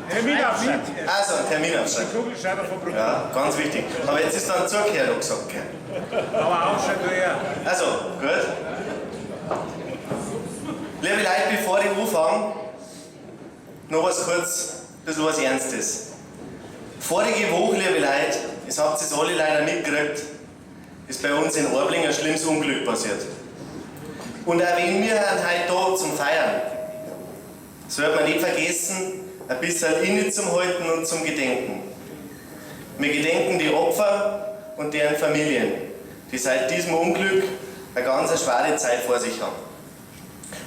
Terminaufschreiben. Also, einen Termin aufschreiben. Kugelschreiber vom Bruder. Ja, ganz wichtig. Aber jetzt ist dann zugehört, hab gesagt. Gell? Aber aufschreiben tu ich. Also, gut. Liebe Leute, bevor ich anfange, noch was kurz, ein bisschen was Ernstes. Vorige Woche, liebe Leute, das habt ihr alle leider mitgekriegt, ist bei uns in Orbling ein schlimmes Unglück passiert. Und auch wenn wir sind heute da zum Feiern, sollte man nicht vergessen, ein bisschen inne zum Halten und zum Gedenken. Wir gedenken die Opfer und deren Familien, die seit diesem Unglück eine ganz schwere Zeit vor sich haben.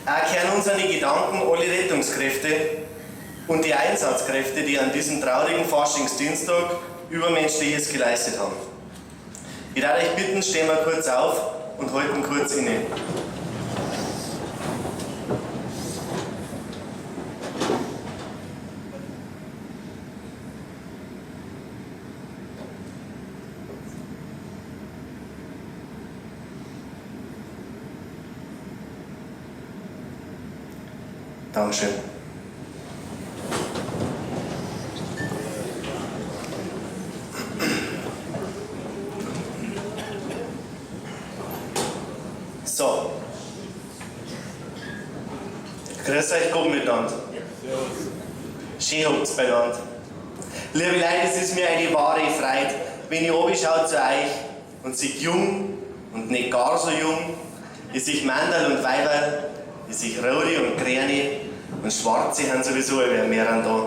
Auch kehren uns an die Gedanken alle Rettungskräfte und die Einsatzkräfte, die an diesem traurigen Faschingsdienstag Übermenschliches geleistet haben. Ich darf euch bitten, stehen wir kurz auf und halten kurz inne. Dankeschön. So. Grüß euch, Gott miteinander. Schön habt's beieinander. Liebe Leute, es ist mir eine wahre Freude, wenn ich runterschaue zu euch und sehe jung und nicht gar so jung, ich sehe Mandel und Weiberl, ich sehe Rote und Grüne und Schwarze haben sowieso alle mehr da.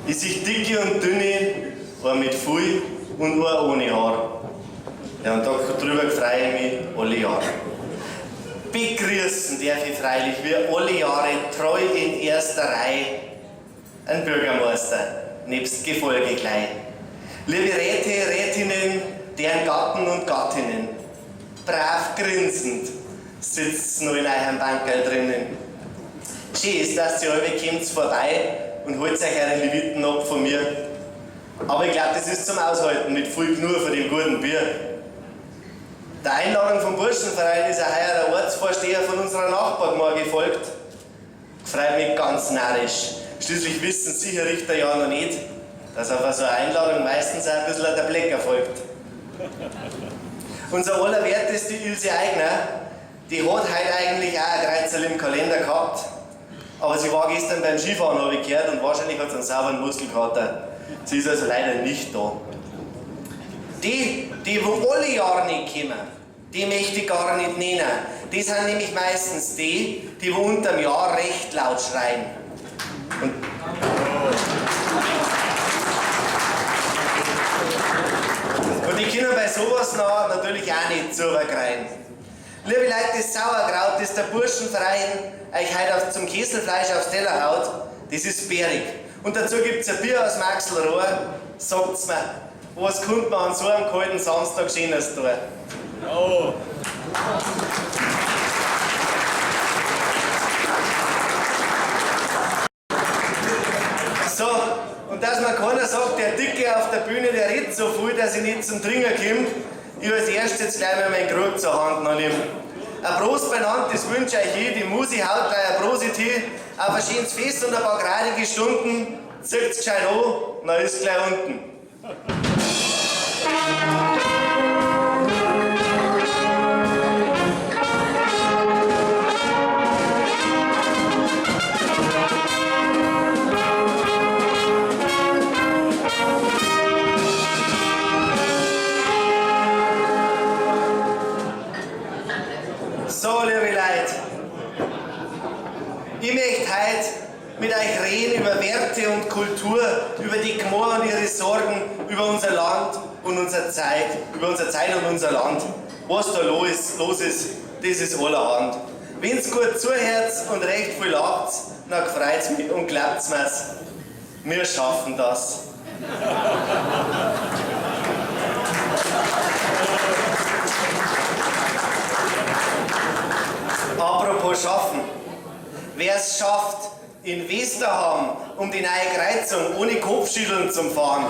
Ich sehe dicke und dünne, ein mit viel und ein ohne Haar. Ja, und darüber freue ich mich alle Jahre. Begrüßen darf ich freilich wie alle Jahre treu in erster Reihe einen Bürgermeister, nebst Gefolge gleich. Liebe Räte, Rätinnen, deren Gatten und Gattinnen, brav grinsend sitzt's noch in eurem Bankerl drinnen. Schön ist, dass ihr alle kommt vorbei und holt euch eure Leviten ab von mir. Aber ich glaub, das ist zum Aushalten mit viel Gnur von dem guten Bier. Der Einladung vom Burschenverein ist auch heuer der Ortsvorsteher von unserer Nachbargemeinde gefolgt. Freut mich ganz narrisch. Schließlich wissen sicher Richter ja noch nicht, dass auf so eine Einladung meistens auch ein bisschen der Blecker folgt. Unser allerwerteste Ilse Aigner, die hat heute eigentlich auch ein Kreuzerl im Kalender gehabt, aber sie war gestern beim Skifahren, habe ich gehört, und wahrscheinlich hat sie einen sauberen Muskelkater. Sie ist also leider nicht da. Die, die wo alle Jahre nicht kommen, die möchte ich gar nicht nennen. Die sind nämlich meistens die, die wo unterm Jahr recht laut schreien. Und die können bei sowas noch natürlich auch nicht zurückrein. Liebe Leute, das Sauerkraut, das der Burschenverein euch heute zum Kesselfleisch aufs Teller haut, das ist bärig. Und dazu gibt's ein Bier aus Maxelrohr. Sagt's mir, was kommt man an so einem kalten Samstag Schönes tun? Oh. So, und dass mir keiner sagt, der Dicke auf der Bühne, der redet so viel, dass ich nicht zum Trinken komme, ich als erstes jetzt gleich mal meinen Krug zur Hand noch nehmen. Ein Prost beieinander, das wünsche ich euch, die Musi haut gleich ein Prosit hin, auf ein schönes Fest und ein paar gradige Stunden, zieht's gescheit an, dann ist gleich unten. So, liebe Leute, ich möchte heute mit euch reden über Werte und Kultur, über die Gmor und ihre Sorgen, über unser Land und unsere Zeit, über unsere Zeit und unser Land. Was da los ist, das ist allerhand. Wenn's gut zuhört und recht viel lacht, dann freut's mich und glaubt's mir's, wir schaffen das. Apropos schaffen. Wer's schafft, in Westerham um die neue Kreuzung ohne Kopfschütteln zum Fahren.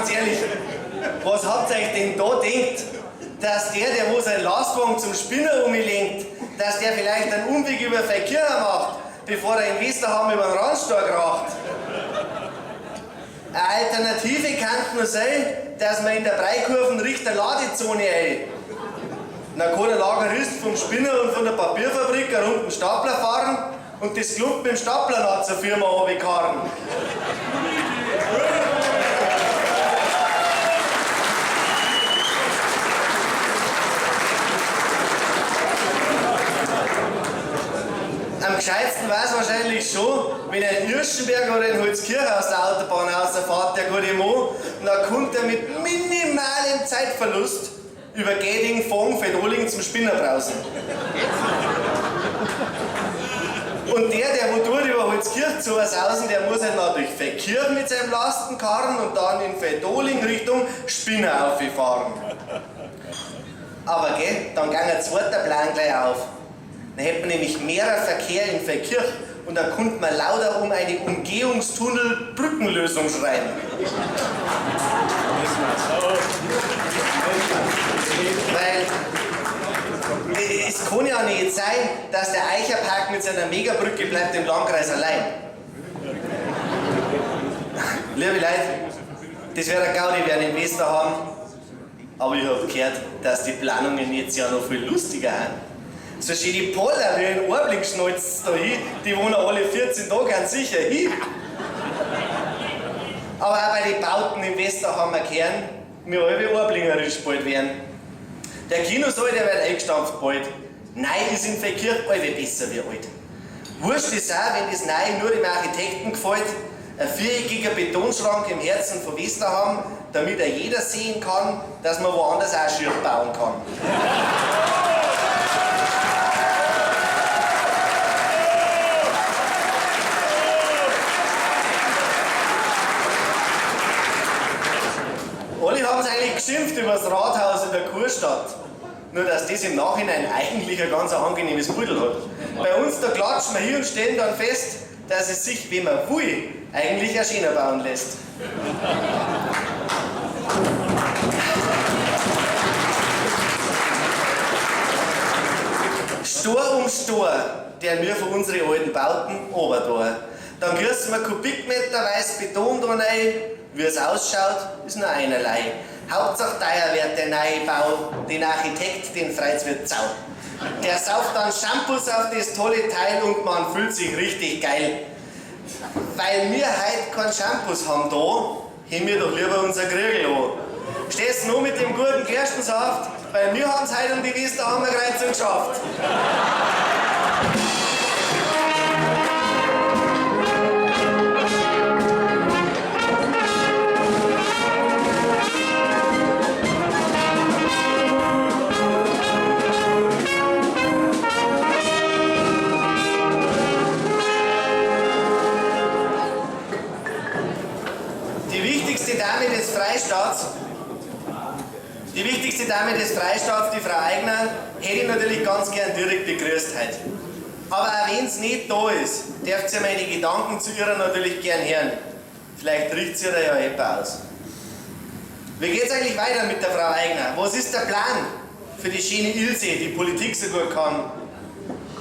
ganz ehrlich, was habt ihr euch denn da gedacht? Dass der, der wo seinen Lastwagen zum Spinner umlenkt, dass der vielleicht einen Umweg über Verkehr macht, bevor er in Westerham über den Randsteig racht? Eine Alternative kann nur sein, dass man in der Breikurven Richter Ladezone ein. Dann kann der Lagerist vom Spinner und von der Papierfabrik einen runden Stapler fahren und das Klumpen mit dem Stapler nach zur Firma runterkarren. Am gescheitsten war es wahrscheinlich schon, wenn ein Irschenberg oder ein Holzkirch aus der Autobahn rausfährt, der gute Mann, dann kommt er mit minimalem Zeitverlust über Gäding, Fong, Fedoling zum Spinner draußen. Und der, der wo dort über Holzkirch zu was außen, der muss halt noch durch Verkehr mit seinem Lastenkarren und dann in Fedoling Richtung Spinner auffahren. Aber gell, dann ging ein zweiter Plan gleich auf. Dann hätte man nämlich mehrer Verkehr in Verkirch und da konnte man lauter um eine Umgehungstunnel-Brückenlösung schreien. Weil es kann ja nicht sein, dass der Eicherpark mit seiner Megabrücke bleibt im Landkreis allein. Liebe Leute, das wäre ein Gaudi werden in Westerham. Aber ich hab gehört, dass die Planungen jetzt ja noch viel lustiger sind. So schön die Poller wie ein Ohrblick schnalzt da hin, die wohnen alle 14 Tage ganz sicher hin. Aber auch bei den Bauten im Westerhammer Kern, wir alle Ohrblingerisch bald werden. Der Kinosaal, der wird eingestampft bald. Nein ist in Verkehr alle besser wie alt. Wurscht ist auch, wenn das Neue nur dem Architekten gefällt, ein viereckiger Betonschrank im Herzen von Westerham, damit er jeder sehen kann, dass man woanders auch schier bauen kann. Alle haben es eigentlich geschimpft über das Rathaus in der Kurstadt. Nur dass das im Nachhinein eigentlich ein ganz angenehmes Pudel hat. Bei uns, da klatschen wir hier und stellen dann fest, dass es sich, wenn man will, eigentlich auch schöner bauen lässt. Stor um Stor, der mir von unseren alten Bauten obertor. Dann kriegst wir kubikmeterweise Beton da rein. Wie es ausschaut, ist nur einerlei. Hauptsache teuer wird der neue Bau, den Architekt, den freut's wird zau. Der sauft dann Shampoos auf das tolle Teil und man fühlt sich richtig geil. Weil wir heut kein Shampoos haben da, heben wir doch lieber unser Kriegel an. Stehst nur mit dem guten Gerstensaft, weil wir haben's heute um die Westerhammer Kreuzung geschafft. Die wichtigste Dame des Freistaats, die wichtigste Dame des Freistaats, die Frau Aigner, hätte ich natürlich ganz gern direkt begrüßt heute. Aber auch wenn's nicht da ist, dürft ihr meine Gedanken zu ihrer natürlich gern hören. Vielleicht riecht sie ihr ja etwa aus. Wie geht's eigentlich weiter mit der Frau Aigner? Was ist der Plan für die schöne Ilse, die Politik so gut kann?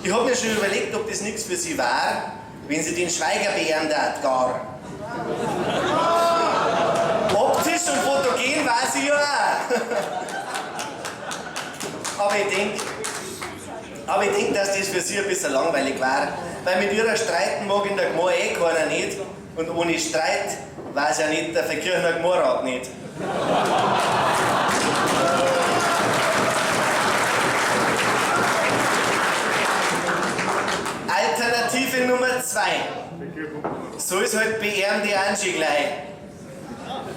Ich hab mir schon überlegt, ob das nichts für sie war, wenn sie den Schweiger beehren darf, gar. Optisch und fotogen war sie ja auch. Aber ich denk, dass das für sie ein bisschen langweilig war, weil mit ihrer streiten mag in der Gmar eh keiner nicht und ohne Streit weiß ja nicht der Verkirchner Gmarrat nicht. Alternative Nummer 2. So ist halt BM die Angie gleich.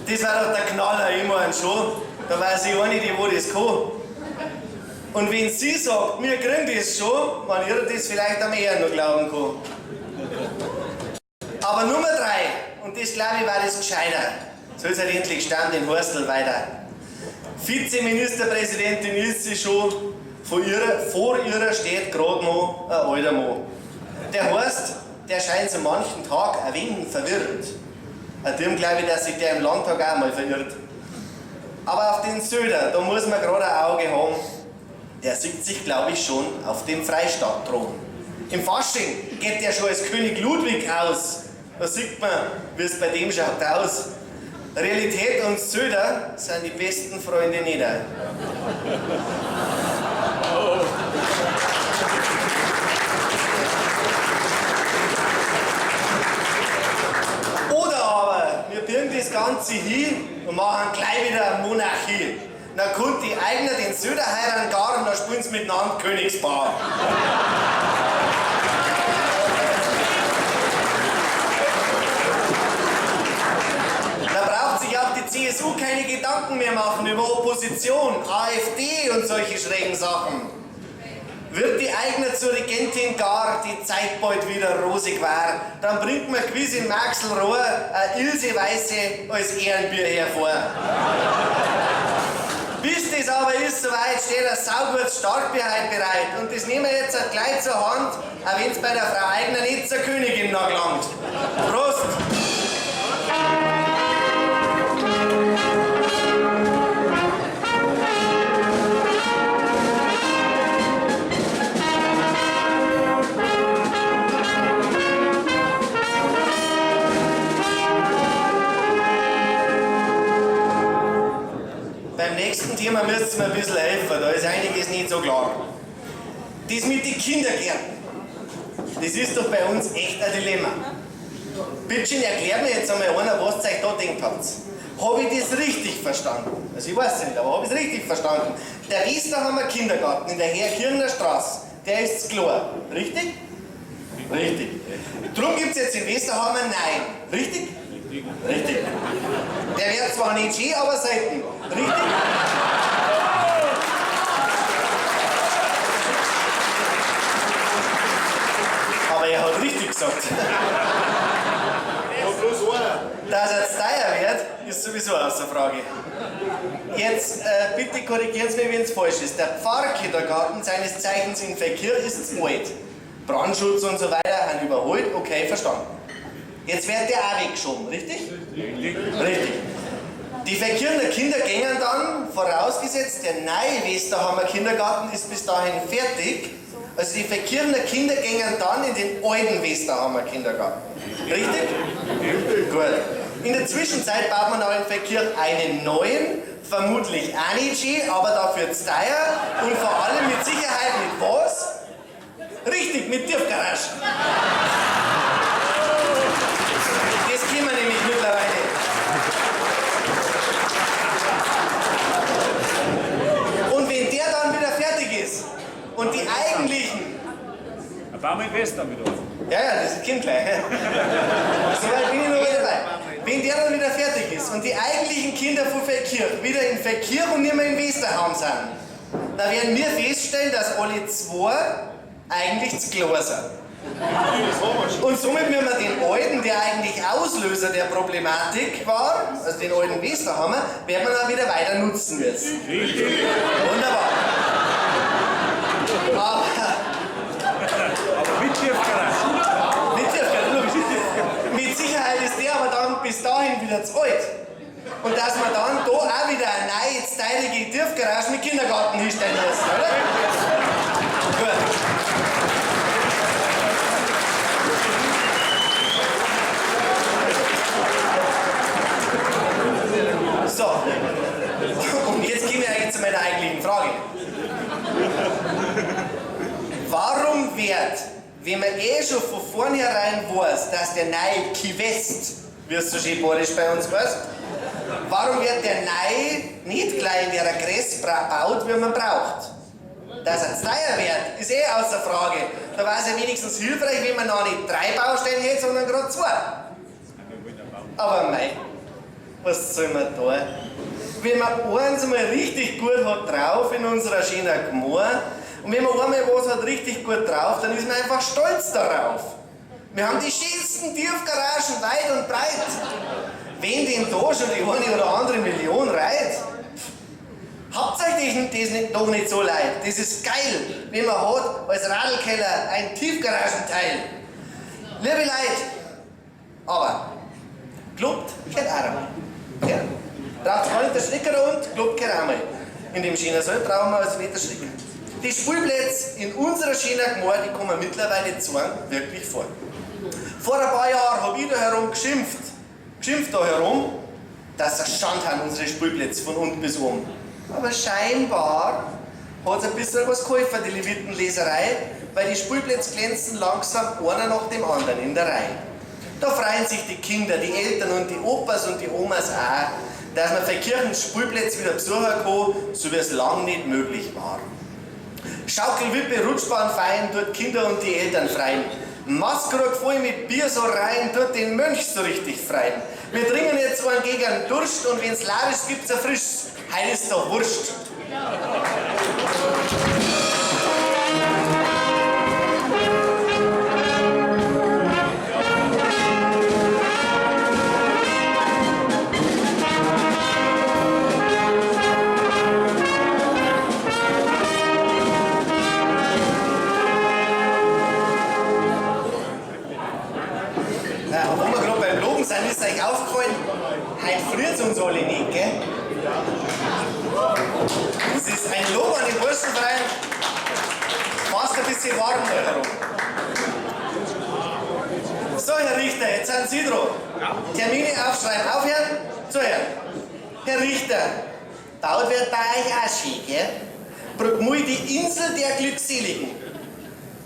Das war doch der Knaller, ich mein schon. Da weiß ich auch nicht, wo das kann. Und wenn sie sagt, wir kriegen das schon, man ihr das vielleicht am eher noch glauben kann. Aber Nummer 3, und das glaube ich war das gescheiter. So ist halt endlich stand in Horstel weiter. Vizeministerpräsidentin ist sie schon, vor ihrer steht grad noch ein alter Mann. Der heißt, der scheint so manchen Tag ein wenig verwirrt. An dem glaube ich, dass sich der im Landtag auch mal verirrt. Aber auf den Söder, da muss man gerade ein Auge haben. Der sieht sich, glaube ich, schon auf dem Freistaatthron. Im Fasching geht der schon als König Ludwig aus. Da sieht man, wie es bei dem schaut aus. Realität und Söder sind die besten Freunde nicht. Oder aber wir birgen das Ganze hin und machen gleich wieder eine Monarchie. Dann kommt die Eigner den Söder heiraten gar und dann spielen sie miteinander Königspaar. Da braucht sich auch die CSU keine Gedanken mehr machen über Opposition, AfD und solche schrägen Sachen. Wird die Eigner zur Regentin gar, die Zeit bald wieder rosig war, dann bringt man gewiss in Maxelrohr eine Ilse Weiße als Ehrenbier hervor. Bis das aber ist soweit, steht ein saugutes Starkbier heute bereit. Und das nehmen wir jetzt auch gleich zur Hand, auch wenn's bei der Frau Eigner nicht zur Königin noch gelangt. Prost! Beim nächsten Thema müsst ihr mir ein bisschen helfen, da ist einiges nicht so klar. Das mit den Kindergärten, das ist doch bei uns echt ein Dilemma. Bitte schön, erklärt mir jetzt einmal einer, was ihr euch da gedacht habt. Hab ich das richtig verstanden? Also ich weiß es nicht, aber hab ich es richtig verstanden? Der Westerhammer Kindergarten in der Herrkirchner Straße, der ist klar, richtig? Richtig. Drum gibt's jetzt in Westerhammer Nein, richtig? Richtig. Der wird zwar nicht schön, aber selten. Richtig? Aber er hat richtig gesagt. Ja, bloß einer. Dass er zu teuer wird, ist sowieso außer Frage. Jetzt bitte korrigieren Sie mich, wenn es falsch ist. Der Pfarrkindergarten seines Zeichens in Verkehr ist zu alt. Brandschutz und so weiter haben überholt, okay, verstanden. Jetzt wird der auch weggeschoben, richtig? Richtig. Die verkehrenden Kinder gingen dann, vorausgesetzt, der neue Westerhammer Kindergarten ist bis dahin fertig. Also die verkehrenden Kinder gingen dann in den alten Westerhammer Kindergarten. Richtig? Gut. In der Zwischenzeit baut man auch in Verkehr einen neuen, vermutlich auch nicht schön, aber dafür zu teuer und vor allem mit Sicherheit mit was? Richtig, mit Tiefgarage. Das kennen wir nämlich mittlerweile. Und wenn der dann wieder fertig ist und die eigentlichen... Ein Baum in Western wieder. Ja, ja, das kommt gleich. So weit bin ich noch wieder dabei. Wenn der dann wieder fertig ist und die eigentlichen Kinder von Feldkirch wieder in Feldkirch und nicht mehr in Westerham sind, dann werden wir feststellen, dass alle zwei eigentlich zu klar sind. Und somit müssen wir den alten, der eigentlich Auslöser der Problematik war, also den alten Westerhammer, werden wir dann wieder weiter nutzen müssen. Wunderbar. Aber Aber mit Tiefgarage. mit Tiefgarage, logisch. Mit Sicherheit ist der aber dann bis dahin wieder zu alt. Und dass man dann da auch wieder eine neue, stylige Tiefgarage mit Kindergarten hinstellen muss, oder? Gut. So, und jetzt komme ich eigentlich zu meiner eigentlichen Frage. Warum wird, wenn man eh schon von vornherein weiß, dass der neue Key West, wie es so schön bayerisch bei uns heißt, warum wird der neue nicht gleich in der Größe gebaut, wie man braucht? Dass er zu teuer wird, ist eh außer Frage. Da war es ja wenigstens hilfreich, wenn man noch nicht 3 Baustellen hätte, sondern grad 2. Aber mei, was soll man da? Wenn man eins mal richtig gut hat drauf in unserer schönen Gmor, und wenn man einmal was hat richtig gut drauf, dann ist man einfach stolz darauf. Wir haben die schönsten Tiefgaragen weit und breit. Wenn denn da schon die eine oder andere Million reit? Habt euch das doch nicht so leid. Das ist geil, wenn man hat als Radlkeller ein Tiefgaragenteil. Liebe Leute, aber Gelobt gehört auch einmal. Ja. Braucht gar nicht der Schrecker und gelobt gehört auch einmal. In dem schönen Saal brauchen wir also nicht der Schrecker. Die Spielplätze in unserer schönen Gemeinde, die kommen mittlerweile zu wirklich vor. Vor ein paar Jahren habe ich da herum geschimpft, da herum, dass es Schand haben, unsere Spielplätze von unten bis oben. Aber scheinbar hat es ein bisschen was geholfen, die Levitenleserei, weil die Spielplätze glänzen langsam einer nach dem anderen in der Reihe. Da freuen sich die Kinder, die Eltern und die Opas und die Omas auch, dass man für Kirchen Spielplätze wieder besuchen kann, so wie es lang nicht möglich war. Schaukel, Wippe, Rutschbahn fein, dort Kinder und die Eltern freien. Maskrug voll mit Bier so rein, tut den Mönch so richtig freien. Wir trinken jetzt einen gegen Durst und wenn's leer ist, gibt's ein frisches. Heil ist doch Wurscht. Ja, wo wir gerade beim Loben sind, ist euch aufgefallen, heute friert's uns alle nicht, gell? Es ist ein Lob an den Burschenverein, fast ein bisschen warm da herum. So, Herr Richter, jetzt sind Sie dran. Termine aufschreiben, aufhören, zuhören. Herr Richter, baut wird bei euch auch schön, gell? Bruckmühl, die Insel der Glückseligen.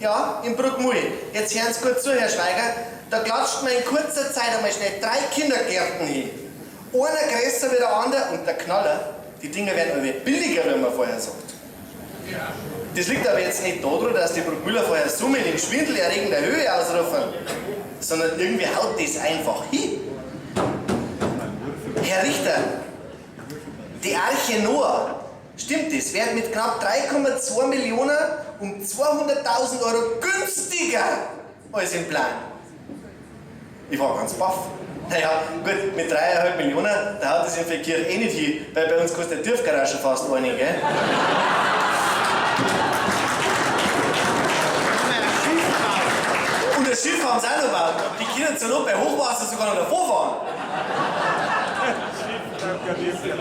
Ja, in Bruckmühl. Jetzt hören Sie gut zu, Herr Schweiger. Da klatscht man in kurzer Zeit einmal schnell 3 Kindergärten hin. Einer größer wie der andere und der Knaller. Die Dinger werden alle billiger, wenn man vorher sagt. Das liegt aber jetzt nicht daran, dass die Bruckmüller vorher Summen in schwindelerregender Höhe ausrufen, sondern irgendwie haut das einfach hin. Herr Richter, die Arche Noah, stimmt das, wird mit knapp 3,2 Millionen um 200.000 Euro günstiger als im Plan. Ich war ganz baff. Naja, gut, mit 3,5 Millionen, da haut es im Verkehr eh nicht hin, weil bei uns kostet die Tiefgarage fast eine, gell? Und das Schiff haben sie auch noch gebaut. Die können zur Not bei Hochwasser sogar noch davor fahren.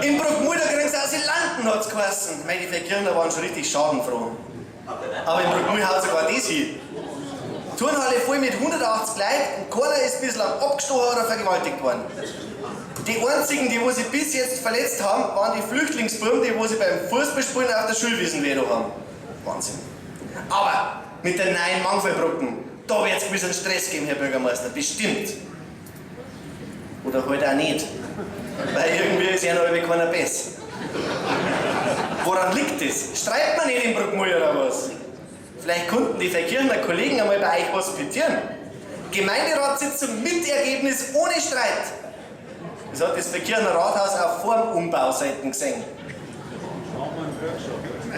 In Bruckmühl, da kriegen sie Asylanten, hat's geheißen. Meine Verkehrner waren schon richtig schadenfroh. Aber in Bruckmühl haut sogar das hin. Turnhalle voll mit 180 Leuten und keiner ist bislang abgestochen oder vergewaltigt worden. Die einzigen, die wo sie bis jetzt verletzt haben, waren die Flüchtlingsbuben, die wo sie beim Fußballspielen auf der Schulwiesen weh haben. Wahnsinn. Aber mit der neuen Mangfallbrücken, da wird's gewiss einen Stress geben, Herr Bürgermeister, bestimmt. Oder halt auch nicht. Weil irgendwie ist ja noch keiner besser. Woran liegt das? Streitet man nicht in Bruckmühl oder was? Vielleicht konnten die Verkehrender Kollegen einmal bei euch hospitieren. Gemeinderatssitzung mit Ergebnis ohne Streit. Das hat das Verkehrender Rathaus auch vor dem Umbau selten gesehen.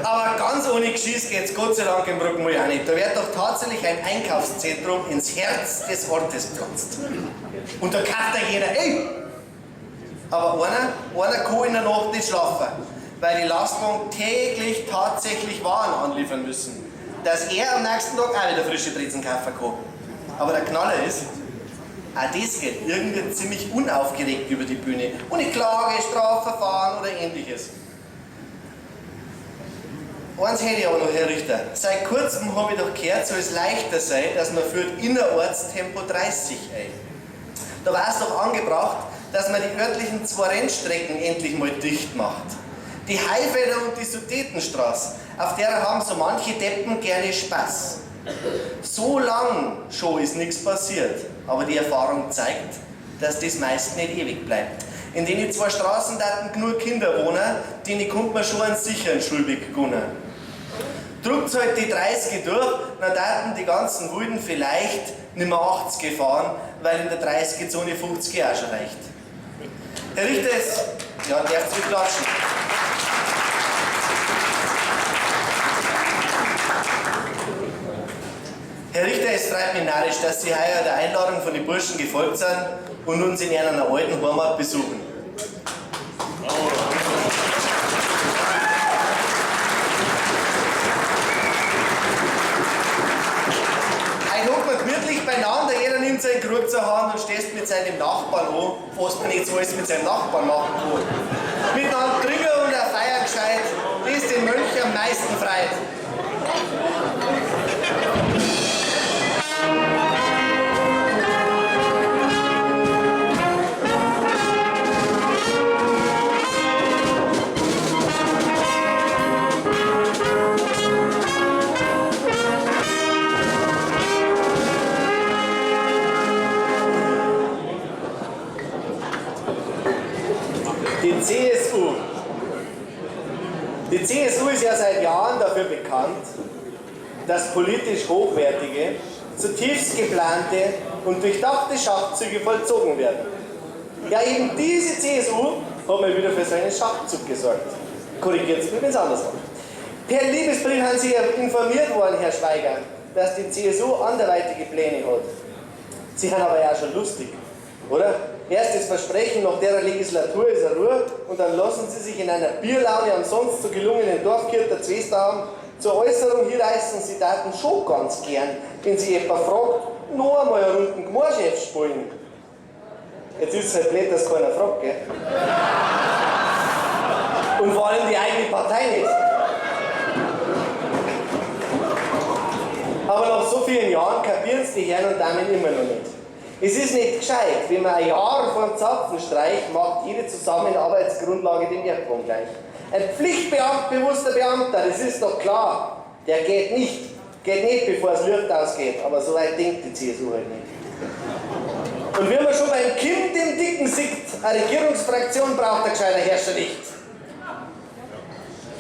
Aber ganz ohne Geschiss geht's Gott sei Dank in Bruckmühl auch nicht. Da wird doch tatsächlich ein Einkaufszentrum ins Herz des Ortes gepflanzt. Und da kauft ja jeder, ey! Aber einer kann in der Nacht nicht schlafen, weil die Lastwagen täglich tatsächlich Waren anliefern müssen. Dass er am nächsten Tag auch wieder frische Brezen kaufen kann. Aber der Knaller ist, auch das geht irgendwie ziemlich unaufgeregt über die Bühne. Ohne Klage, Strafverfahren oder ähnliches. Eins hätte ich aber noch, Herr Richter. Seit kurzem habe ich doch gehört, soll es leichter sein, dass man führt innerorts Tempo 30 ein. Da war es doch angebracht, dass man die örtlichen 2 Rennstrecken endlich mal dicht macht. Die Haifelder und die Sudetenstraße, auf der haben so manche Deppen gerne Spaß. So lang schon ist nichts passiert, aber die Erfahrung zeigt, dass das meist nicht ewig bleibt. In den 2 Straßen daten genug Kinder wohnen, denen kommt man schon einen sicheren Schulweg gönnen. Druckt's halt die 30 durch, dann daten die ganzen Wulden vielleicht nicht mehr 80 fahren, weil in der 30er-Zone 50 auch schon reicht. Herr Richter ist, ja, darf sich klatschen. Herr Richter, es freut mich narrisch, dass Sie heuer der Einladung von den Burschen gefolgt sind und uns in einer alten Heimat besuchen. Heute hockt man gemütlich beieinander, jeder nimmt nimmt seinen Krug zur Hand und stößt mit seinem Nachbarn an, was man nicht so alles mit seinem Nachbarn machen kann. Miteinander trinken und eine Feier gescheit, das den Mönch am meisten freit. Die CSU. Die CSU ist ja seit Jahren dafür bekannt, dass politisch hochwertige, zutiefst geplante und durchdachte Schachzüge vollzogen werden. Ja, eben diese CSU hat mal wieder für so einen Schachzug gesorgt. Korrigiert es mich, wenn es anders war. Per Liebesbrief haben Sie ja informiert worden, Herr Schweiger, dass die CSU anderweitige Pläne hat. Sie sind aber ja auch schon lustig, oder? Erst das Versprechen nach der Legislatur ist eine Ruhe und dann lassen Sie sich in einer Bierlaune am sonst so gelungenen Dorfkirche der Zwester haben. Zur Äußerung hier reißen Sie Daten schon ganz gern, wenn Sie jemand fragt, noch einmal einen runden Gmorchef spielen. Jetzt ist es halt blöd, dass keiner fragt, gell? Und vor allem die eigene Partei nicht. Aber nach so vielen Jahren kapieren es die Herren und Damen immer noch nicht. Es ist nicht gescheit, wenn man ein Jahr vor dem Zapfenstreich macht jede Zusammenarbeitsgrundlage dem Erdboden gleich. Ein pflichtbewusster Beamter, das ist doch klar, der geht nicht, bevor das Licht ausgeht, aber so weit denkt die CSU halt nicht. Und wie man schon beim Kind dem Dicken sieht, eine Regierungsfraktion braucht ein gescheiter Herrscher nicht.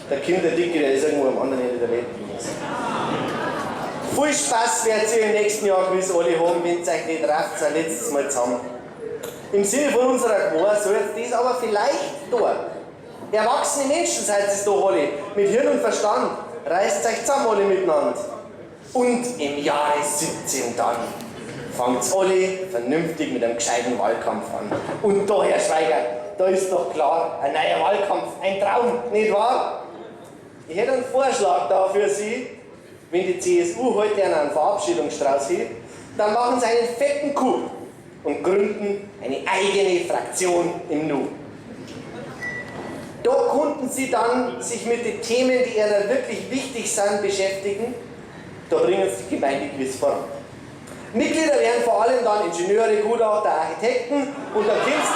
Der Kind der Dicke, der ist irgendwo am anderen Ende der Welt. Viel Spaß werdet ihr im nächsten Jahr gewiss alle haben, wenn es euch nicht rafft, ein letztes Mal zusammen. Im Sinne von unserer Gmor sollt ihr das aber vielleicht tun. Erwachsene Menschen seid ihr doch alle, mit Hirn und Verstand. Reißt euch zusammen alle miteinander. Und im Jahre 17 dann fangt's alle vernünftig mit einem gescheiten Wahlkampf an. Und da, Herr Schweiger, da ist doch klar, ein neuer Wahlkampf, ein Traum, nicht wahr? Ich hätte einen Vorschlag da für Sie. Wenn die CSU heute einen Verabschiedungsstrauß hielt, dann machen sie einen fetten Coup und gründen eine eigene Fraktion im Nu. Da konnten sie dann sich mit den Themen, die ihnen wirklich wichtig sind, beschäftigen. Da bringen sie die Gemeinde gewiss voran. Mitglieder werden vor allem dann Ingenieure, Gutachter, Architekten und da gibt's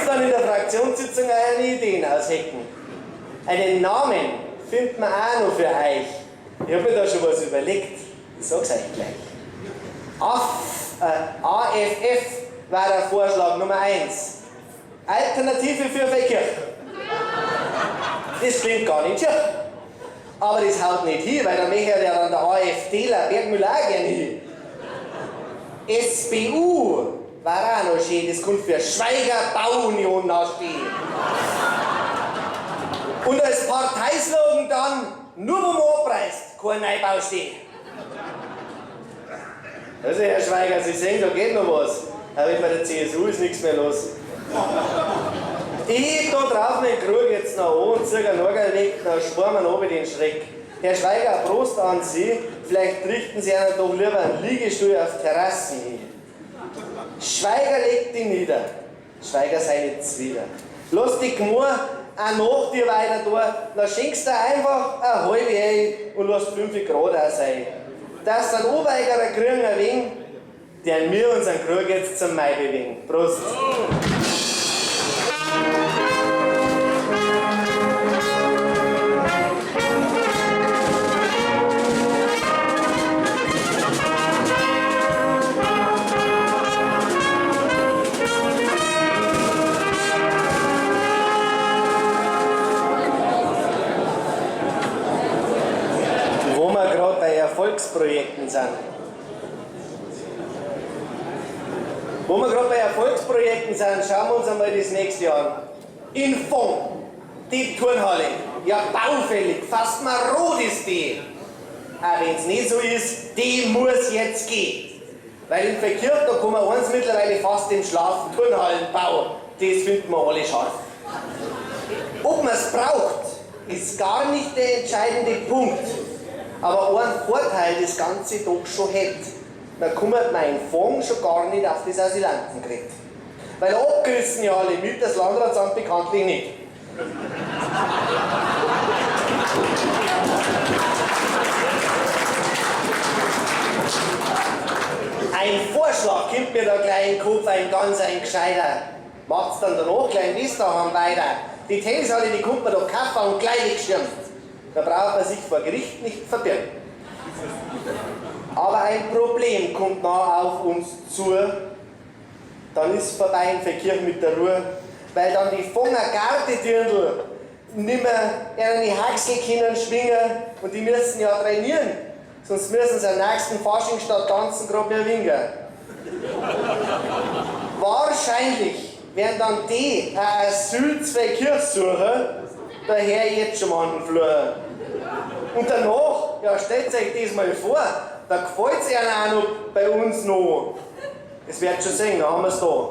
dann in der Fraktionssitzung eine Ideen aushecken. Einen Namen findet man auch noch für euch. Ich habe mir da schon was überlegt. Ich sag's euch gleich. AFF war der Vorschlag Nummer 1. Alternative für Verkehr. Das klingt gar nicht schier. Aber das haut nicht hin, weil da möchte ja dann der AfDler Bergmüller auch gerne hin. SBU war auch noch schön, das kommt für Schweiger Bauunion nachstehen. Und als Parteislogan dann, nur wo man abreißt, kein Neubau stehen. Also Herr Schweiger, Sie sehen, da geht noch was. Aber bei der CSU ist nichts mehr los. Ich heb da drauf den Krug jetzt noch an und zieh einen Nagel weg, dann sparen wir noch den Schreck. Herr Schweiger, Prost an Sie, vielleicht richten Sie einer doch lieber einen Liegestuhl auf Terrassen hin. Schweiger legt dich nieder, Schweiger sei nicht zwider. Lass die Gmor auch nach dir weiter da, dann schenkst du einfach eine halbe ein und lass 5 Grad auch sein. Dass dann Obeigerer kriegen ein wenig, der wir unseren Krug jetzt zum Mai bewegen. Prost! Wo wir gerade bei Erfolgsprojekten sind. Wo wir gerade bei Erfolgsprojekten sind, schauen wir uns einmal das nächste Jahr an. In Fond, die Turnhalle, ja baufällig, fast marod ist die. Auch wenn es nicht so ist, die muss jetzt gehen. Weil im Verkehr, da kann man eins mittlerweile fast im Schlaf, Turnhallenbau, das finden wir alle scharf. Ob man's braucht, ist gar nicht der entscheidende Punkt. Aber einen Vorteil das Ganze doch schon hätte. Da kommt mein Fond schon gar nicht auf das Asylantenkrieg. Weil abgerissen ja alle mit, das Landratsamt bekanntlich nicht. Ein Vorschlag kommt mir da gleich in den Kopf, ein ganz ein gescheiter. Macht's dann danach gleich in Westerham weiter. Die Tennishalle, die kommt man doch kaufen und gleich wegschirmt. Da braucht man sich vor Gericht nicht verbirgen. Aber ein Problem kommt nah auf uns zu. Dann ist vorbei im Verkehr mit der Ruhe, weil dann die Fonger Gartedirndl nimmer ihre Haxel können schwingen und die müssen ja trainieren. Sonst müssen sie am nächsten Fasching statt tanzen grad mehr winken. Wahrscheinlich werden dann die ein Asyl zwei Kirchen suchen, daher jetzt schon mal einen Flur. Und danach, ja, stellt euch das mal vor, da gefällt's ihnen auch noch bei uns noch. Es wird schon sehen, da haben wir's da.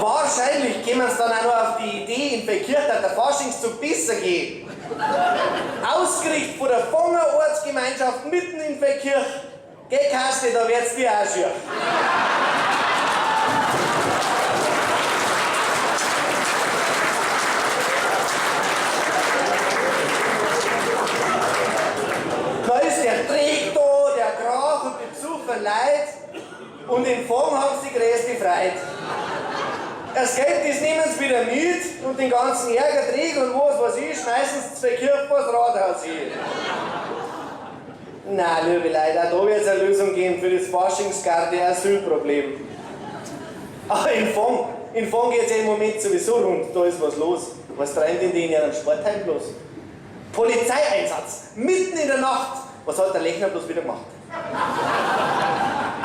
Wahrscheinlich kämen sie dann auch noch auf die Idee, in Verkehr, dass der Faschingszug besser geht. Ausgerichtet von der Fonger Ortsgemeinschaft mitten in Feldkirch. Geh, Kasti, da wird's dir auch schier. Da ist der Dreck da, der Krach und die besoffenen Leute. Und in Fong haben sie die größte Freude. Das Geld, das nehmen sie wieder mit und den ganzen Ärger, Dreck und was weiß ich, schmeißen sie zwei Kirchen vors Rathaus hin. Na, liebe Leute, auch da wird's eine Lösung geben für das Faschingsgarde-Asylproblem. Aber in Fong geht's ja im Moment sowieso rund, da ist was los. Was treiben denn die in ihrem Sportheim bloß? Polizeieinsatz, mitten in der Nacht. Was hat der Lechner bloß wieder gemacht?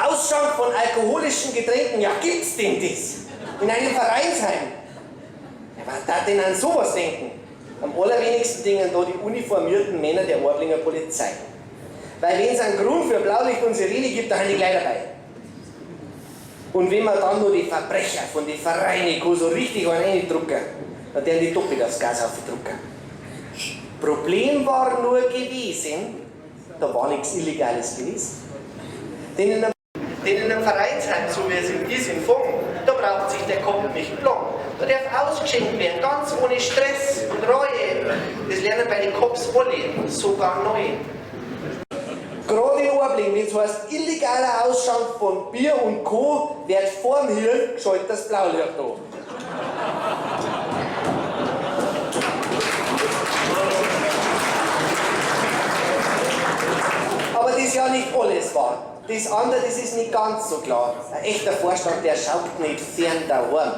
Ausschank von alkoholischen Getränken, ja gibt's denn das? In einem Vereinsheim. Ja, was darf denn an sowas denken? Am allerwenigsten denken da die uniformierten Männer der Orblinger Polizei. Weil wenn's einen Grund für Blaulicht und Sirene gibt, da sind die gleich dabei. Und wenn man dann nur die Verbrecher von den Vereinen kann so richtig einen reindrücken, dann werden die doppelt aufs Gas aufdrücken. Problem war nur gewesen, da war nichts Illegales gewesen. Denn in einem Vereinsheim, so wie es ist in Fong, da braucht sich der Kopf nicht lang. Da darf ausgeschenkt werden, ganz ohne Stress und Reue. Das lernen bei den Cops alle, sogar neu. Gerade in Orbling, wenn's heißt, illegaler Ausschank von Bier und Co. wird vorm Hirn geschaltet das Blaulicht da. Aber das ist ja nicht alles wahr. Das andere, das ist nicht ganz so klar. Ein echter Vorstand, der schaut nicht fern daheim.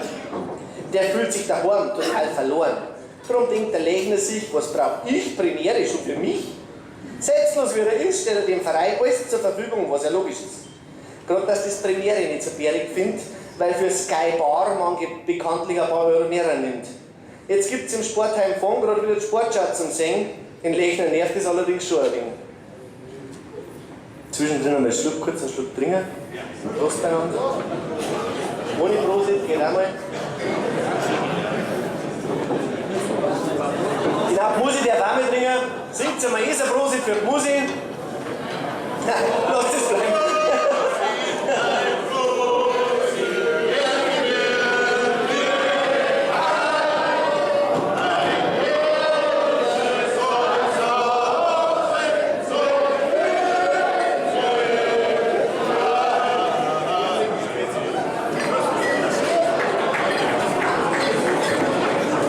Der fühlt sich daheim total verloren. Drum denkt der Lechner sich, was brauch ich primär schon für mich? Selbstlos wie er ist, stellt er dem Verein alles zur Verfügung, was ja logisch ist. Gerade dass das Premiere nicht so bärig findet, weil für Sky Bar man bekanntlich ein paar Euro mehr nimmt. Jetzt gibt's im Sportheim Fong gerade wieder die Sportschau zum Sehen. Den Lechner nervt das allerdings schon ein wenig. Zwischendrin einmal einen Schluck, kurz einen Schluck trinken. Prost beieinander. Ohne Prosit, geht auch mal. Genau, die Musi darf auch mit trinken. Singt einmal eh so Prosit für die Musi. Lass das bleiben.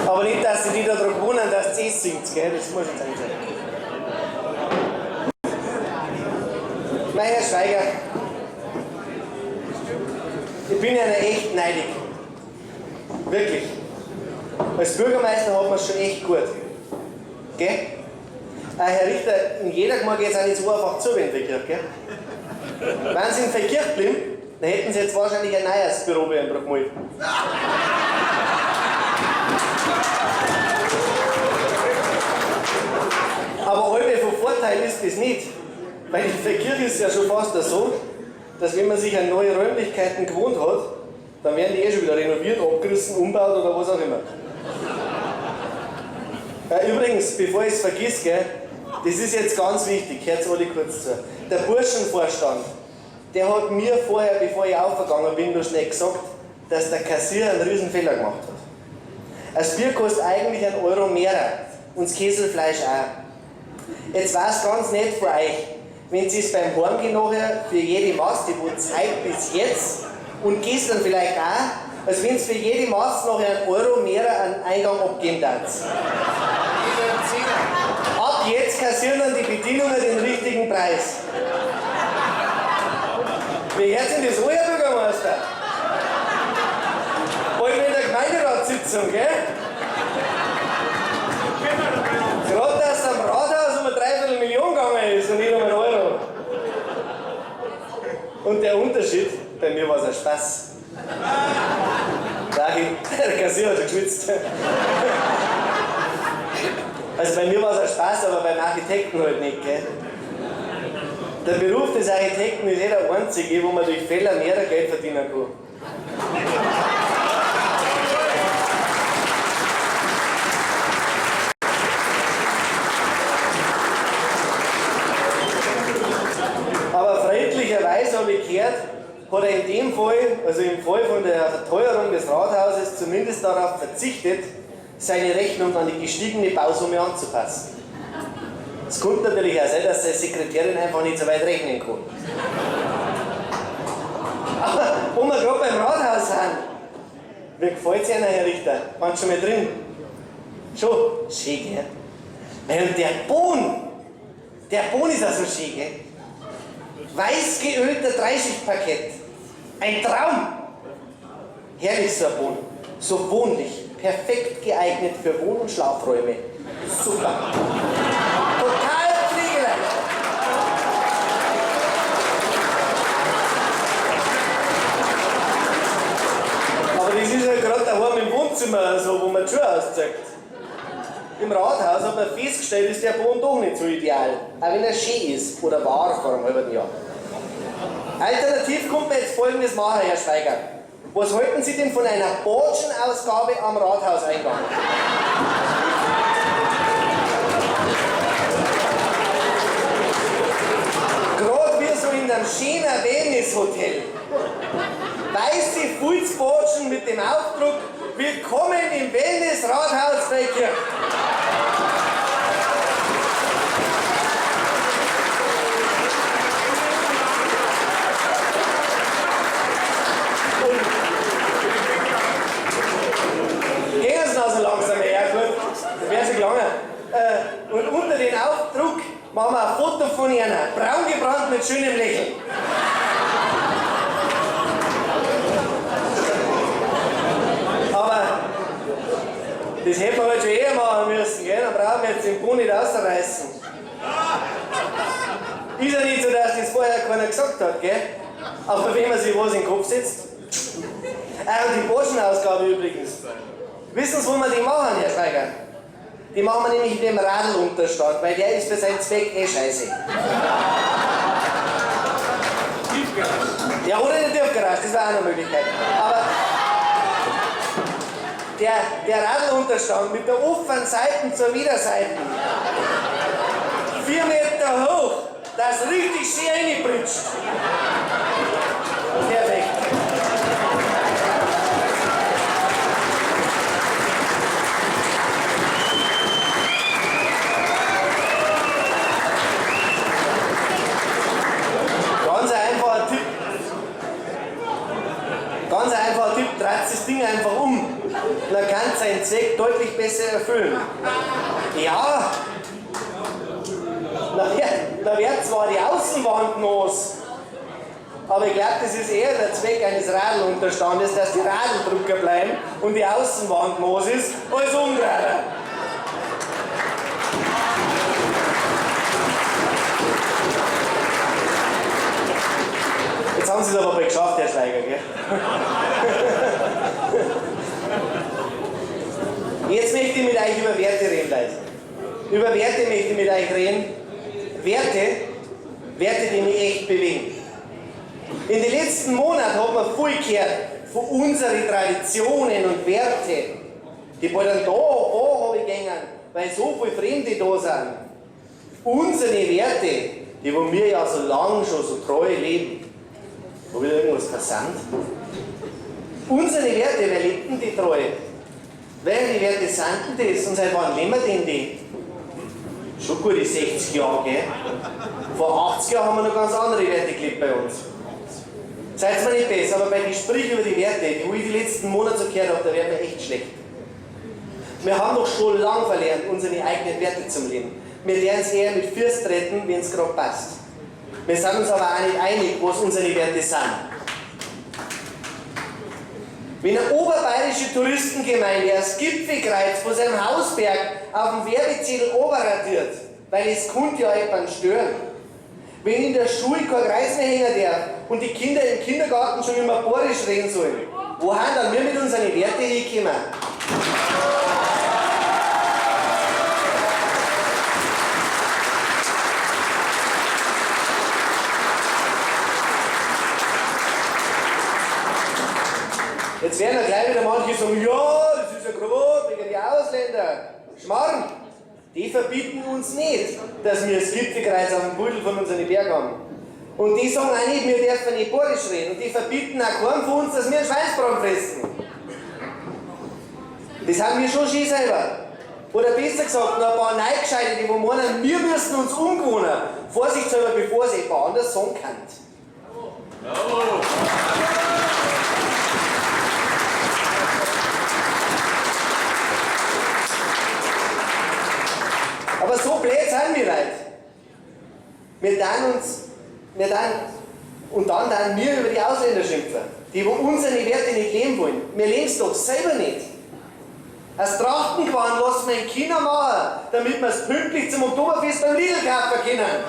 Aber nicht, dass sie die da drauf wundern, dass sie es singt, gell? Das muss jetzt eigentlich sein. Mein Herr Schweiger, ich bin ja echt neidig. Wirklich. Als Bürgermeister hat man's schon echt gut. Gell? Herr Richter, in jeder Gemeinde geht's auch nicht so einfach zu, wenn Feldkirch, gell? Wenn Sie in Feldkirch blieben, dann hätten Sie jetzt wahrscheinlich ein neues Büro bei Bruchmühl. Aber halbe von Vorteil ist das nicht. Weil in Feldkirch ist es ja schon fast so, dass wenn man sich an neue Räumlichkeiten gewohnt hat, Dann werden die eh schon wieder renoviert, abgerissen, umbaut oder was auch immer. Übrigens, bevor ich es vergiss, gell, das ist jetzt ganz wichtig, hört alle kurz zu. Der Burschenvorstand, der hat mir vorher, bevor ich aufgegangen bin, noch schnell gesagt, dass der Kassier einen riesen Fehler gemacht hat. Das Bier kostet eigentlich 1 Euro mehr und das Käselfleisch auch. Jetzt war es ganz nett für euch, wenn Sie es beim Heimgehen nachher für jede Maß, die wo Zeit bis jetzt und gestern vielleicht auch, als wenn es für jede Maß nachher 1 Euro mehr an Eingang abgeben darf. Ab jetzt kassieren dann die Bedienungen den richtigen Preis. Wie hört sich das an, Herr Bürgermeister? Bald in der Gemeinderatssitzung, gell? Gerade dass am Rathaus um 250.000 gegangen ist und nicht um 1 Euro. Und der Unterschied, bei mir war es ein Spaß. Der Kassier hat schon geschwitzt. Also bei mir war es ein Spaß, aber beim Architekten halt nicht, gell? Der Beruf des Architekten ist eh der einzige, wo man durch Fehler mehr Geld verdienen kann. Aber freundlicherweise habe ich gehört, hat er in dem Fall, also im Fall von der Verteuerung des Rathauses, zumindest darauf verzichtet, seine Rechnung an die gestiegene Bausumme anzupassen. Es kommt natürlich auch sein, dass seine Sekretärin einfach nicht so weit rechnen kann. Aber wo wir gerade beim Rathaus sind, wie gefällt's Ihnen, Herr Richter? Waren Sie schon mal drin? Schon? Schön, gell? Weil der Boden ist auch so schön, gell? Weiß geölter Dreischichtparkett. Ein Traum! Herrlich so ein Boden. So wohnlich. Perfekt geeignet für Wohn- und Schlafräume. Super. Total pflegeleicht. Aber das ist ja gerade daheim im Wohnzimmer, so, wo man die Schuhe auszieht. Im Rathaus hat man festgestellt, ist der Boden doch nicht so ideal. Auch wenn er schön ist oder war vor einem halben Jahr. Alternativ kommt man jetzt Folgendes machen, Herr Schweiger. Was halten Sie denn von einer Botschenausgabe am Rathauseingang? Gerade wie so in einem schönen Wellness-Hotel. Weiße Fußbotschen mit dem Aufdruck Willkommen im Wellness-Rathaus Feldkirch. Gehen Sie noch so langsam her, gut, das wäre schon gelangen. Und unter den Aufdruck machen wir ein Foto von Ihnen, braun gebrannt mit schönem Lächeln. Aber das hätten wir halt schon eher machen müssen, gell? Dann brauchen wir jetzt den Boden nicht ausreißen. Ist ja nicht so, dass das vorher keiner gesagt hat, gell? Aber wenn man sich was in den Kopf setzt. Ah, und die Burschenausgabe übrigens. Wissen Sie, wo wir die machen, Herr Schweiger? Die machen wir nämlich in dem Radlunterstand, weil der ist für seinen Zweck eh scheiße. Ja, oder in der Tiefgarage, das wäre auch eine Möglichkeit. Aber der Radlunterstand mit der offenen Seite zur Widerseite, 4 Meter hoch, das richtig schön reinpritscht. Perfekt. Ganz einfacher Tipp. Ganz einfacher Tipp, dreht das Ding einfach um. Dann kann es seinen Zweck deutlich besser erfüllen. Ja, da wird zwar die Außenwand nass, aber ich glaub, das ist eher der Zweck eines Radlunterstandes, dass die Radldrucker bleiben und die Außenwand nass ist, als umdrehen. Jetzt haben Sie es aber bald geschafft, Herr Schweiger, gell? Jetzt möchte ich mit euch über Werte reden, Leute. Über Werte möchte ich mit euch reden. Werte, Werte, die mich echt bewegen. In den letzten Monaten hat man viel gehört. Von unseren Traditionen und Werte, die bald dann da runtergehen, weil so viele Fremde da sind. Unsere Werte, die wo wir ja so lange schon so treu leben. Hab ich da irgendwas versandt? Unsere Werte, wer lebt denn die treu? Welche Werte sind denn das und seit wann leben wir denn die? Schon gute 60 Jahre, gell? Vor 80 Jahren haben wir noch ganz andere Werte gelebt bei uns. Seid mir nicht besser, aber bei Gesprächen über die Werte, die wo ich die letzten Monate so gehört habe, da werden wir echt schlecht. Wir haben doch schon lang verlernt, unsere eigenen Werte zu leben. Wir lernen es eher mit Füßen treten, wenn es gerade passt. Wir sind uns aber auch nicht einig, was unsere Werte sind. Wenn eine oberbayerische Touristengemeinde das Gipfelkreuz von seinem Hausberg auf dem Werbezettel oberradiert, weil es könnte ja jemanden stören. Wenn in der Schule kein Kreis mehr hängen darf und die Kinder im Kindergarten schon immer Borisch reden sollen, wohin dann wir mit unseren Werten hinkommen? Jetzt werden ja gleich wieder manche sagen, ja, das ist ja gerade wegen die Ausländer. Schmarrn, die verbieten uns nicht, dass wir das Gipfelkreuz auf dem Beutel von unseren Bergen haben. Und die sagen auch nicht, wir dürfen nicht Borisch reden. Und die verbieten auch keinem von uns, dass wir einen Schweinsbraten fressen. Das haben wir schon schön selber. Oder besser gesagt, noch ein paar Neugescheite, die wo meinen, wir müssen uns umgewöhnen. Vorsichtshalber, bevor es jemand anders sagen kann. Aber so blöd sind wir Leute. Wir dann uns, wir dann, und dann dann wir über die Ausländer schimpfen, die wo unsere Werte nicht leben wollen. Wir leben es doch selber nicht. Das Trachtenquarn lassen wir in China machen, damit wir es pünktlich zum Oktoberfest beim Lidl kaufen können.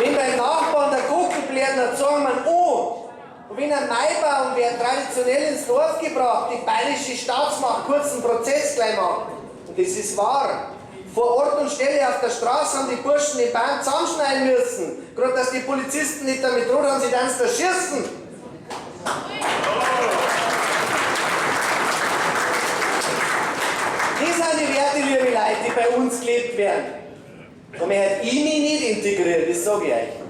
Wenn beim Nachbarn der Gockel blärt, dann sagen wir, oh. Und wenn ein Maibaum wird traditionell ins Dorf gebracht, die bayerische Staatsmacht kurzen Prozess gleich macht. Und das ist wahr. Vor Ort und Stelle auf der Straße haben die Burschen den Baum zusammenschneiden müssen. Gerade dass die Polizisten nicht damit drohen, haben sie dann zu erschießen. Das sind die Werte, liebe Leute, die bei uns gelebt werden. Und mir hat ich mich nicht integriert, das sage ich euch.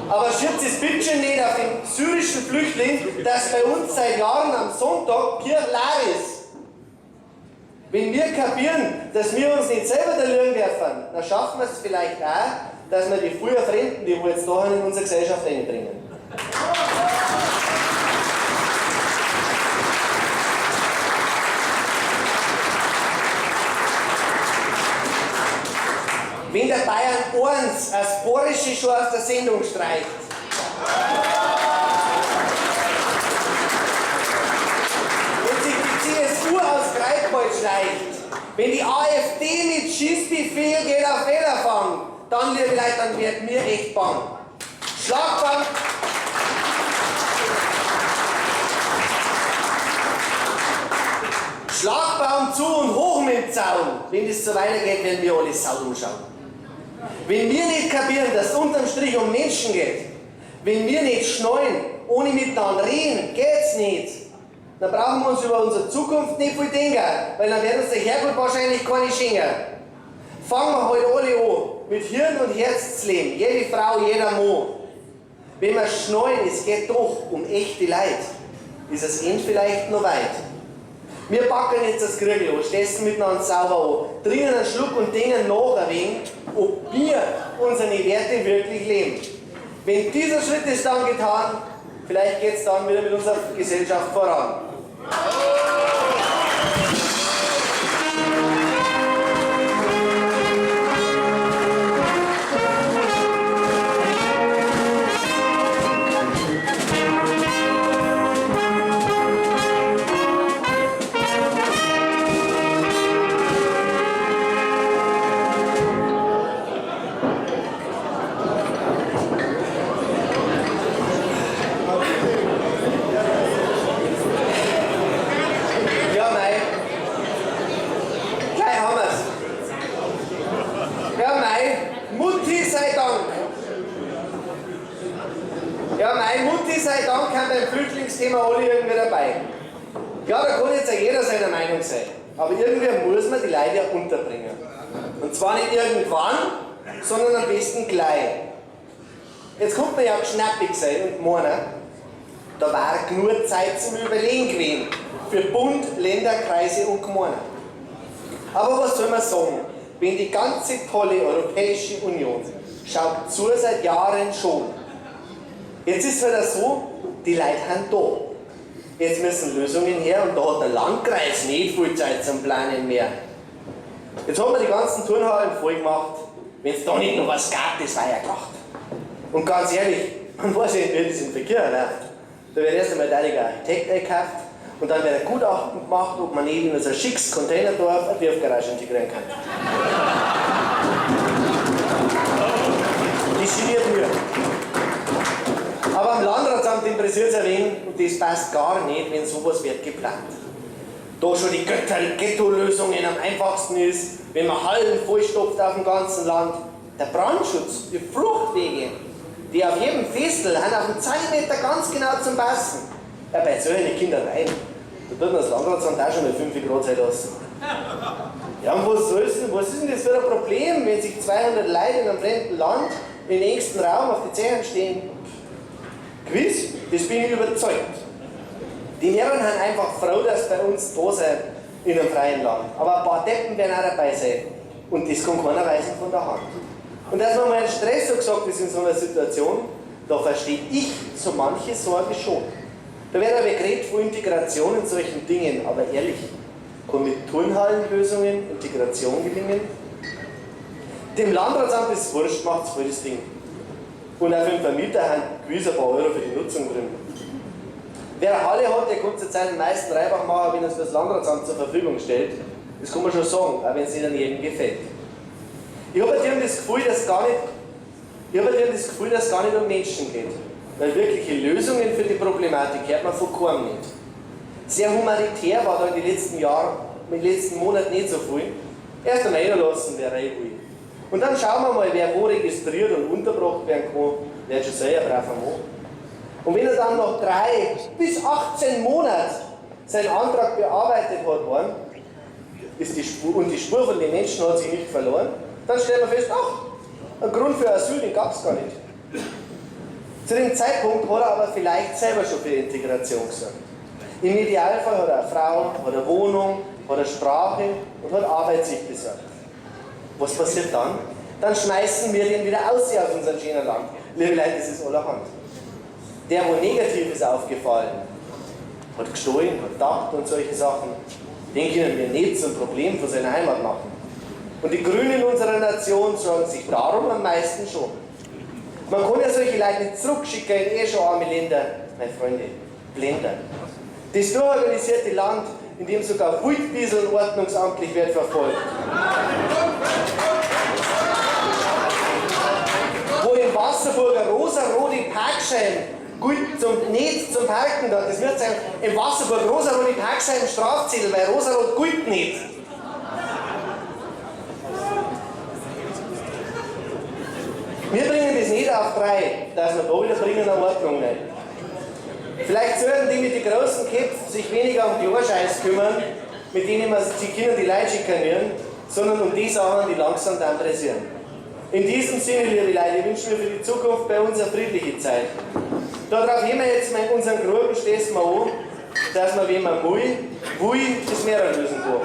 Aber schiebt es bitte schön nicht auf den syrischen Flüchtling, dass bei uns seit Jahren am Sonntag Kirche leer ist. Wenn wir kapieren, dass wir uns nicht selber da lügen dürfen, dann schaffen wir es vielleicht auch, dass wir die früher Fremden, die wir jetzt da haben, in unsere Gesellschaft einbringen. Wenn der Bayern 1 als Borische schon aus der Sendung streicht, wenn sich die CSU aus Greifswald schleicht, wenn die AfD mit Schießbefehl geht auf Wähler fangen, dann, liebe Leute, dann wird mir echt bang. Schlagbank. Schlagbaum zu und hoch mit dem Zaun. Wenn das so weitergeht, werden wir alle sau umschauen. Wenn wir nicht kapieren, dass es unterm Strich um Menschen geht, wenn wir nicht schnallen, ohne miteinander reden, geht's nicht. Dann brauchen wir uns über unsere Zukunft nicht viel denken, weil dann wird uns der Herrgott wahrscheinlich keine schenken. Fangen wir halt alle an, mit Hirn und Herz zu leben, jede Frau, jeder Mann. Wenn wir schnallen, es geht doch um echte Leid, ist das End vielleicht noch weit. Wir packen jetzt das Krügel an, stessen miteinander sauber an, trinken einen Schluck und denken nach ein wenig, ob wir unsere Werte wirklich leben. Wenn dieser Schritt ist dann getan, vielleicht geht's dann wieder mit unserer Gesellschaft voran. beim Flüchtlingsthema alle irgendwie dabei. Ja, da kann jetzt auch jeder seiner Meinung sein. Aber irgendwie muss man die Leute ja unterbringen. Und zwar nicht irgendwann, sondern am besten gleich. Jetzt kommt man ja auch schnappig sein und meinen, da war genug Zeit zum Überlegen gewesen. Für Bund, Länder, Kreise und Gemeinden. Aber was soll man sagen, wenn die ganze tolle Europäische Union schaut zu seit Jahren schon. Jetzt ist es wieder so, die Leute sind da. Jetzt müssen Lösungen her und da hat der Landkreis nicht viel Zeit zum Planen mehr. Jetzt haben wir die ganzen Turnhallen voll gemacht. Wenn es da nicht noch was gab, das war ja gemacht. Und ganz ehrlich, man weiß ja nicht, wie das im Verkehr läuft. Da wird erst einmal der Architekt eingekauft und dann wird ein Gutachten gemacht, ob man nicht in so ein schickes Containerdorf eine Tiefgarage integrieren kann. Das geniert mir. Aber am Landratsamt interessiert es ein wenig und das passt gar nicht, wenn sowas wird geplant. Da schon die Ghetto-Lösungen am einfachsten ist, wenn man Hallen vollstopft auf dem ganzen Land. Der Brandschutz, die Fluchtwege, die auf jedem Festel haben auf dem Zentimeter ganz genau zum Passen. Ja, bei solchen Kindern rein. Da tut man das Landratsamt auch schon mal 5 Grad sein lassen. Ja, und was ist denn das für ein Problem, wenn sich 200 Leute in einem fremden Land im engsten Raum auf die Zehen stehen? Gewiss, das bin ich überzeugt. Die Herren sind einfach froh, dass bei uns da sind in einem freien Land. Aber ein paar Deppen werden auch dabei sein. Und das kann keiner weisen von der Hand. Und dass man mal einen Stress so gesagt ist in so einer Situation, da verstehe ich so manche Sorge schon. Da wird aber geredet von Integration in solchen Dingen, aber ehrlich, kann mit Turnhallenlösungen Integration gelingen? Dem Landratsamt ist es wurscht, macht's voll das Ding. Und auch für den Vermieter haben gewiss ein paar Euro für die Nutzung drin. Wer eine Halle hat, der kann zurzeit den meisten Reibach machen, wenn er es für das Landratsamt zur Verfügung stellt. Das kann man schon sagen, auch wenn es nicht an jedem gefällt. Ich habe halt das Gefühl, dass gar nicht, dass es gar nicht um Menschen geht. Weil wirkliche Lösungen für die Problematik hört man von keinem nicht. Sehr humanitär war da in den letzten Jahren, in den letzten Monaten nicht so viel. Erst einmal reinlassen, wer rein will. Und dann schauen wir mal, wer wo registriert und untergebracht werden kann, wird schon selber brav am Mann. Und wenn er dann nach 3 bis 18 Monaten seinen Antrag bearbeitet hat worden, ist die Spur, und die Spur von den Menschen hat sich nicht verloren, dann stellen wir fest, ach, einen Grund für Asyl, den gab es gar nicht. Zu dem Zeitpunkt hat er aber vielleicht selber schon für Integration gesorgt. Im Idealfall hat er eine Frau, hat eine Wohnung, hat eine Sprache und hat Arbeit sich besorgt. Was passiert dann? Dann schmeißen wir den wieder aus aus unserem schönen Land. Liebe Leute, das ist allerhand. Der, wo negativ ist aufgefallen, hat gestohlen, hat gedacht und solche Sachen, den können wir nicht zum Problem von seiner Heimat machen. Und die Grünen unserer Nation sorgen sich darum am meisten schon. Man kann ja solche Leute nicht zurückschicken in eh schon arme Länder, meine Freunde, Blender. Das durchorganisierte Land, in dem sogar Wildbieseln ordnungsamtlich wird verfolgt. Wo im Wasserburger rosa-rote Parkschein gut zum, nicht zum Parken da, das wird sein, im Wasserburg rosa-rote Parkschein Strafzettel, weil rosa-rot gut nicht. Wir bringen das nicht auf drei, dass wir da wieder bringen eine Ordnung rein. Vielleicht sollten die mit den großen Köpfen sich weniger um die Ohrscheiß kümmern, mit denen man die Kinder die Leute schikanieren, sondern um die Sachen, die langsam dann pressieren. In diesem Sinne, liebe Leute, ich wünsche mir für die Zukunft bei uns eine friedliche Zeit. Darauf heben wir jetzt mal unseren Gruben, stehen wir an, dass man, wenn man will, das Meer lösen kann.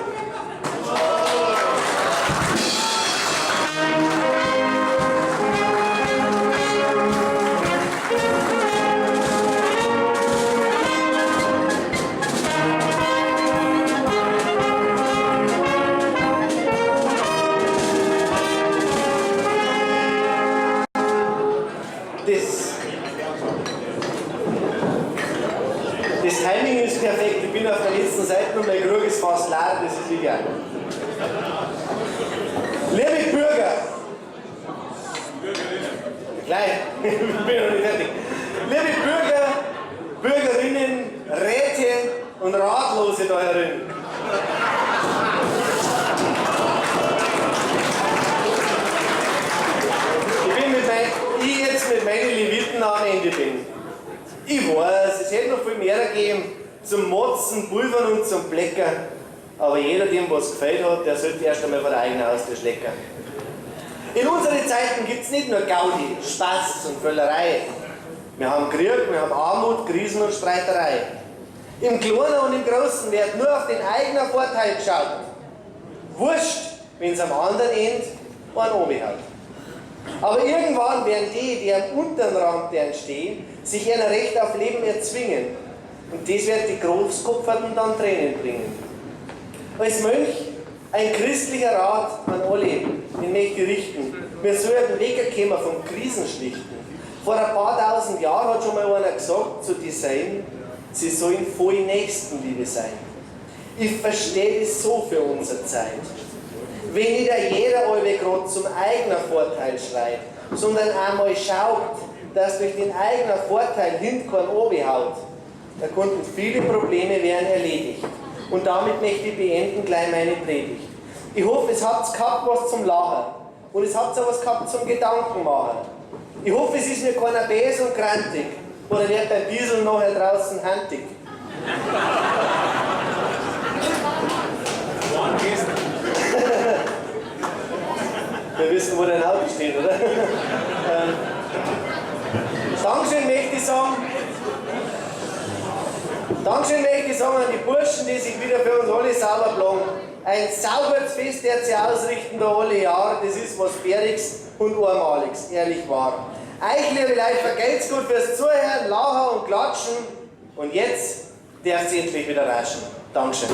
Das Timing ist perfekt. Ich bin auf der letzten Seite und mein Krug ist fast leer, das ist egal. Liebe Bürger! Gleich, ich bin noch nicht fertig. Liebe Bürger, Bürgerinnen, Räte und Ratlose da herin. Ich bin mit meinen Leviten am Ende bin. Ich weiß, Es hätte noch viel mehr gegeben zum Motzen, Pulvern und zum Blecker. Aber jeder, dem was gefällt hat, der sollte erst einmal vor der eigenen Haustür schlecken. In unseren Zeiten gibt's nicht nur Gaudi, Spaß und Völlerei. Wir haben Krieg, wir haben Armut, Krisen und Streiterei. Im Kleinen und im Großen wird nur auf den eigenen Vorteil geschaut. Wurscht, wenn's am anderen Ende einen obi haut. Aber irgendwann werden die, die am unteren Rand deren stehen, sich ihr Recht auf Leben erzwingen. Und das wird die Großkopferten dann Tränen bringen. Als Mönch ein christlicher Rat an alle, den möchte ich richten. Wir sollten wegkommen vom Krisenschlichten. Vor ein paar tausend Jahren hat schon mal einer gesagt zu Design, sie sollen voll Nächstenliebe sein. Ich verstehe das so für unsere Zeit. Wenn nicht jeder allweil grad zum eigenen Vorteil schreit, sondern einmal schaut, dass durch den eigenen Vorteil hint kein obi haut, da konnten viele Probleme werden erledigt. Und damit möchte ich beenden gleich meine Predigt. Ich hoffe, es habt gehabt was zum Lachen. Und es habt auch was gehabt zum Gedanken machen. Ich hoffe, es ist mir keiner bäs und grantig. Oder wird beim Diesel nachher draußen handig. Wir wissen, wo dein Auto steht, oder? Dankeschön möchte ich sagen. Dankeschön möchte ich sagen an die Burschen, die sich wieder für uns alle sauber plagen. Ein sauberes Fest der sie ausrichten da alle Jahre, das ist was Bäriges und Einmaliges, ehrlich wahr. Euch, liebe Leute, vergelt's gut fürs Zuhören, Lachen und Klatschen. Und jetzt darf's endlich wieder raschen. Dankeschön.